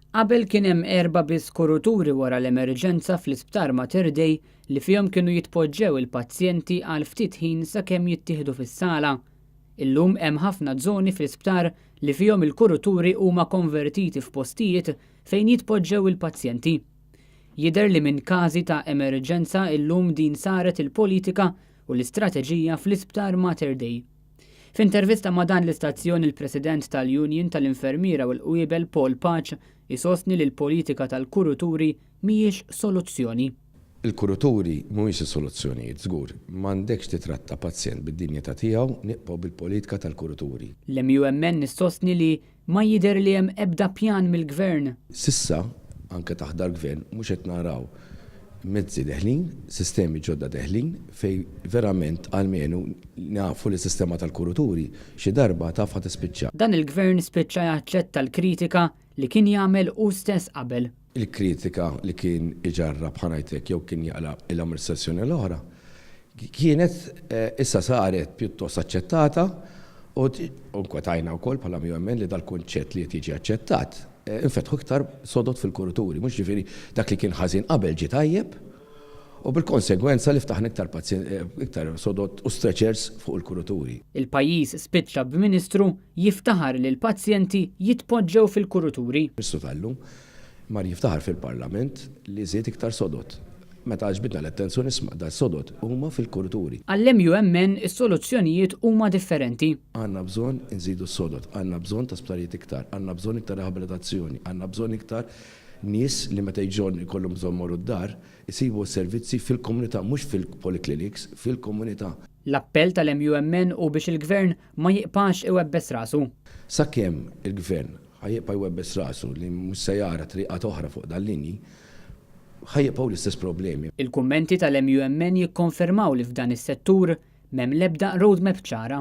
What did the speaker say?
Qabel kien hemm erba' biss kuruturi wara l-emerġenza fl-Isptar Mater Dei li fihom kienu jitpoġġew il-pazjenti għal ftit ħin sakemm jittieħdu fis-sala. Illum hemm ħafna żoni fl-isptar li fihom il-kuruturi huma konvertiti f'postijiet fejn jitpoġġew il-pazjenti. Jidher li minn każi ta' emerġenza illum din saret il-politika u l-istrateġija fl-Isptar Mater Dei. F'intervista ma' dan l-istazzjon il-President tal-Union tal-Infermiera u l-Qwiebel Paul Pace isostni li l-politika tal-kuruturi mhijiex soluzzjoni. Il-kuruturi mhumiex is-soluzzjonijiet, żgur. M'għandekx titratta pazjent bid-dinjità tiegħu, nibqgħu bil-politika tal-kuruturi. L-MUMN issostni li ma jidher li hemm ebda pjan mill-Gvern. S'issa, anke taħt dal-Gvern, mhux qed naraw mezzi deħlin, sistemi ġodda deħlin fejn verament almenu nafu li s-sistema tal-kuruturi xi darba taf ħa tispiċċa. Dan il-Gvern spiċċa jaċċetta l-kritika li kien jagħmel hu stess qabel. Il-kritika li kien iġarrab, ħa ngħid hekk, jew kien jaqla' l-amministrazzjoni l-oħra, kienet issa saret pjuttost aċċettata u nkwetajna wkoll bħala MUMN li dal-kunċett li qed jiġi aċċettat infetħu iktar sodod fil-kuruturi, mhux ġifieri dak li kien ħażin qabel ġie tajjeb u bil-konsegwenza li ftaħna iktar iktar sodod u stretchers fuq il-kuruturi. Il-pajjiż spiċċa b'Ministru jiftaħar li l-pazjenti jitpoġġew fil-kuruturi. Ministru tal-lum mar jiftaħar fil-Parlament li żied iktar sodod. Meta ġbidna l-attenzjoni isma' das-sodod huma fil-kuruturi. Għall-MUMN is-soluzzjonijiet huma differenti. Għandna bżonn inżidu s-sodod, għandna bżonn ta' sptarijiet iktar, għandna bżonn iktar riabilitazzjoni, għandna bżonn iktar nies li meta jġon ikollhom bżonn imorru d-dar, isibu s-servizzi fil-komunità mhux fil-polyclinics, fil-komunità. L-appell tal-MUMN hu biex il-Gvern ma jiqpax iwebbes rasu. Sakemm il-Gvern ħa jibqa' jwebbes rasu li mhux se jara triqat oħra fuq dal-linji, ħa jibqgħu l-istess problemi. Il-kummenti tal-MUMN jikkonfermaw li f'dan is-settur m'hemm l-ebda roadmap ċara.